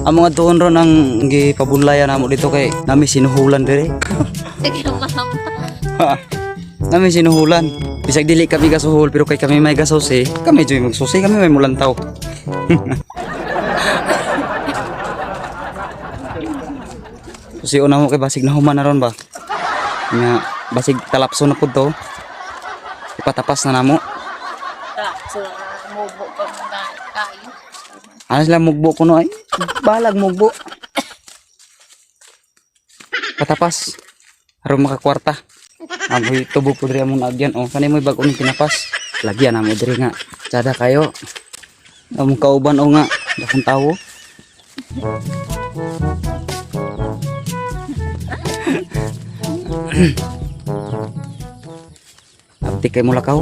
Ang mga tuon ron ang gipabunlayan namo dito kay nami sinuhulan dire. Sige, mama. Nami sinuhulan. Bisag dili kami gasuhol pero kay kami may gasusi, kami joy magsusi, kami may mulantaw. Susi una mo kay basig na human na ron ba? Nga basig talapso na pud to. Ipatapas na namo. So, mubo pa mga tayo. Ano sila mugbo kuno ay? Balag mugbo. Patapas. Aron makakwarta. Amoy tubo po diri among naagyan. Oh, kani mo'y bag-o ning pinapas. Lagyan na mo diri nga. Tsada kayo. Among kauban o nga. Dakong tawo. Abtik kay mulakaw.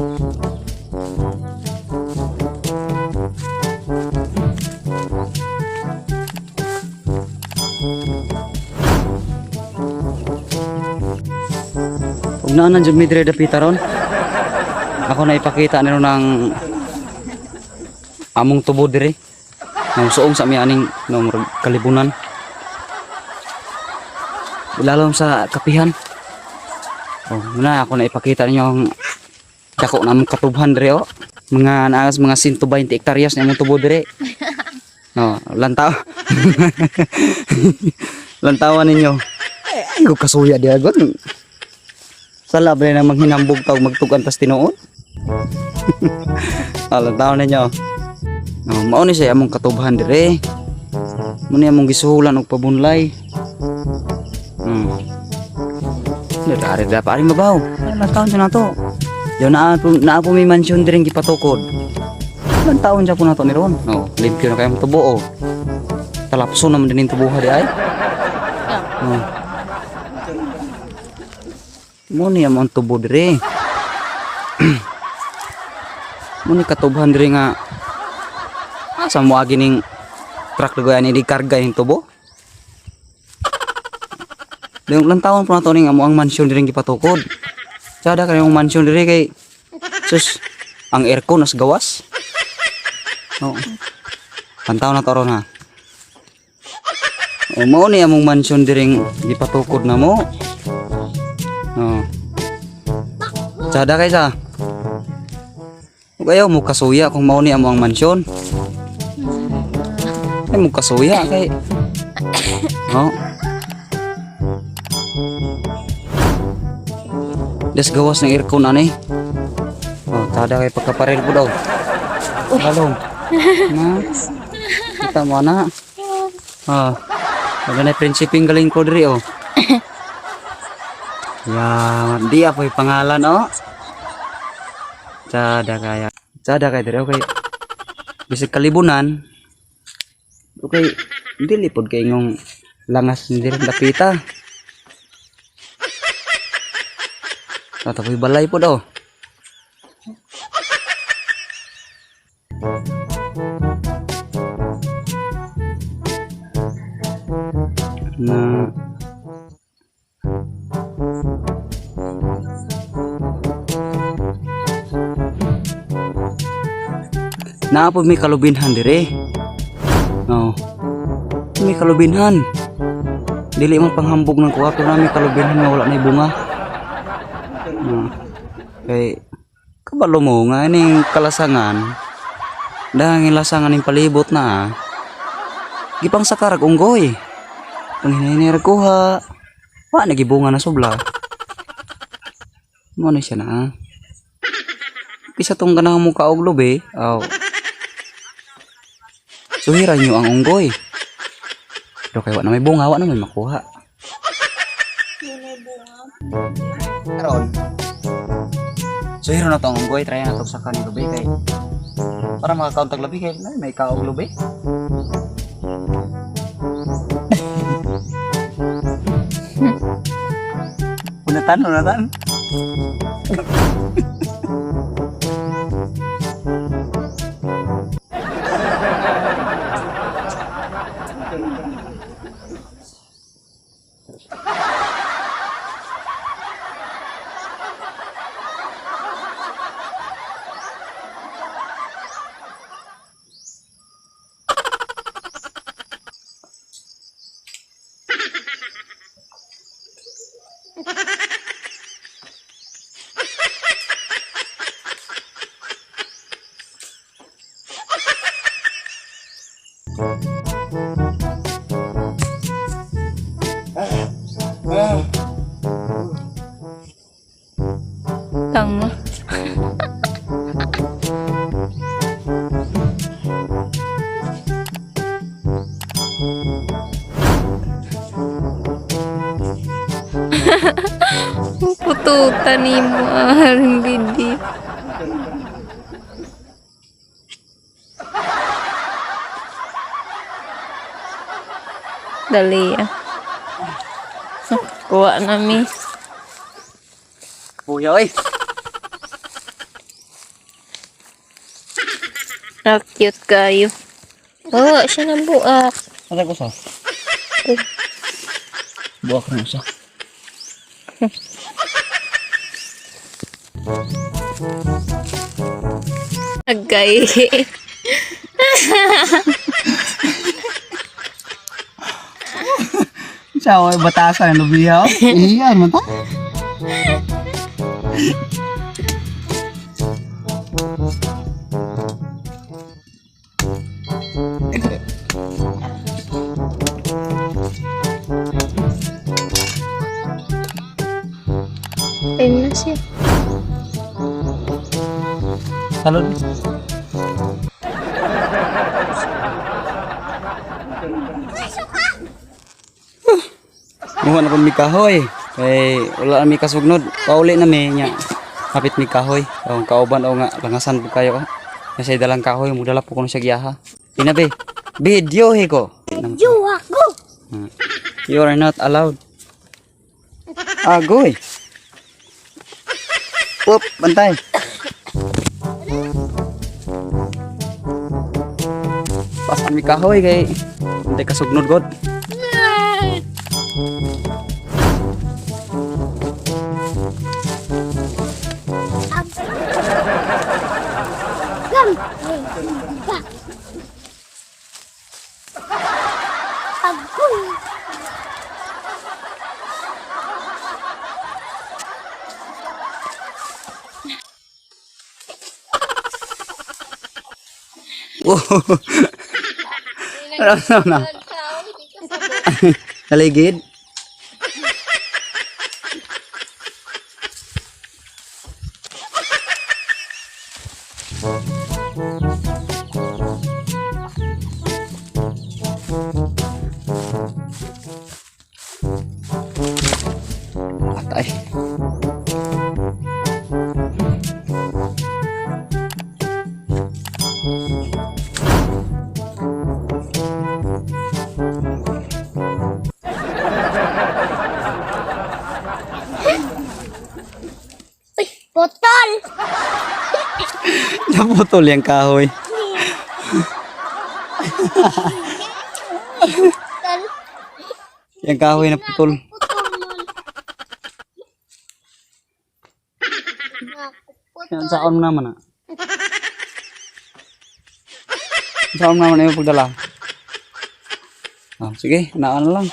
Ug naa na jud mi diri dapita ron. Ako na ipakita nino ng among tubo diri. Nang suong sa mi aning no, murag kalibunan. Ilalom sa kapihan. Oh, muna ako na ipakita ninyo ang dako na among katubhan diri oh. Mga naas mga 120 hektaryas na among tubo diri. No, lantaw. Lantawan ninyo. Ay, ay, kasuya di agad. Sala ba na maghinambog tawag magtugan tas tinuod? Alam taon ninyo. No, mao ni siya among katubhan dire. Mo ni among gisuhulan og pabunlay. Dari da pa ari mabaw. Ilang taon siya nato. Yo naa po naa po may mansyon dire gipatukod. Ilang taon siya po nato ni ron. No, limpyo na kayong tubo oh. Talapso naman din yung tubuha di ay. Oh. Mo ni among tubo dire. Mo ni katubhan dire nga asa mo agi ning truck lugoy ani di karga yung tubo. Dayong ilang taon po na to ning amo ang mansyon dire gipatukod. Sada kay yung mansyon dire kay sus ang aircon nas gawas. Oo. Pantaw na to ron ha. O mao ni among mansyon diring gipatukod na mo. Oo. Sada kay sa. Ug ayaw mo kasuya kung mao ni amo ang mansyon. Ay mo kasuya kay. Oo. Des gawas ng aircon ani. Oh, tada kay pagkaparel po daw. Halong. Na. Kita mo na. Ah. Wala na prinsiping galing ko diri oh. Ya, di ako yung pangalan oh. Tada kaya. Tada kay diri okay. Bisag kalibunan. Okay, dili pod kay ngong langas ni diri dapita. Tatapoy balay po daw. Na naa po may kalubinhan dire. No. May kalubinhan. Dili man panghambog ng kuha pero na may kalubinhan nga wala na bunga. No. Kay kabalo mo nga ining kalasangan. Dahil lasangan ning palibot na ah. Gipang sakarag unggoy. Panghinay kuha. Wa nagibunga na sobla. Mo na siya na. Ah. Kisa tong ganahan mo kaog lubi. Aw. Suhiran nyo ang unggoy. Pero kay wa na may bunga, wa na may makuha. Yun ay bunga. Karon. Suhiran na to ang unggoy, try na to sa kanin lubi kay para makakauntag lubi kay na may kaog lubi. Unatan, unatan. Tama. Pututan ni mo, haring didi. Dali ah. Kuha na mi. Buya oy. Ah, cute kayo. Oh, siya na buak. Ano ko sa? Buak na usa. Nagkay. Sa oy batasan lubihaw. Iyan man ta. Ayun na siya. Salud. Muha na pud mi kahoy. Kay wala na mi kasugnod. Pauli na mi nya. Hapit mi kahoy. Ang kauban o nga langasan po kayo. Kasi dalang kahoy mudala po kuno siya giyaha. Ina be. Video he ko. Video ako. You are not allowed. Agoy. Up, bantay. Pasan mi kahoy kay hindi kasugnod god. Gam. Ba. Agoy. Oh. Ano na? Naligid. Atay. Uy, putol. Naputol yung kahoy. Putol. Yung kahoy naputol. Putol man. Ako Yan, putol. Saan mo naman ah? Saan mo naman yung pagdala? Ah, sige, naan na lang.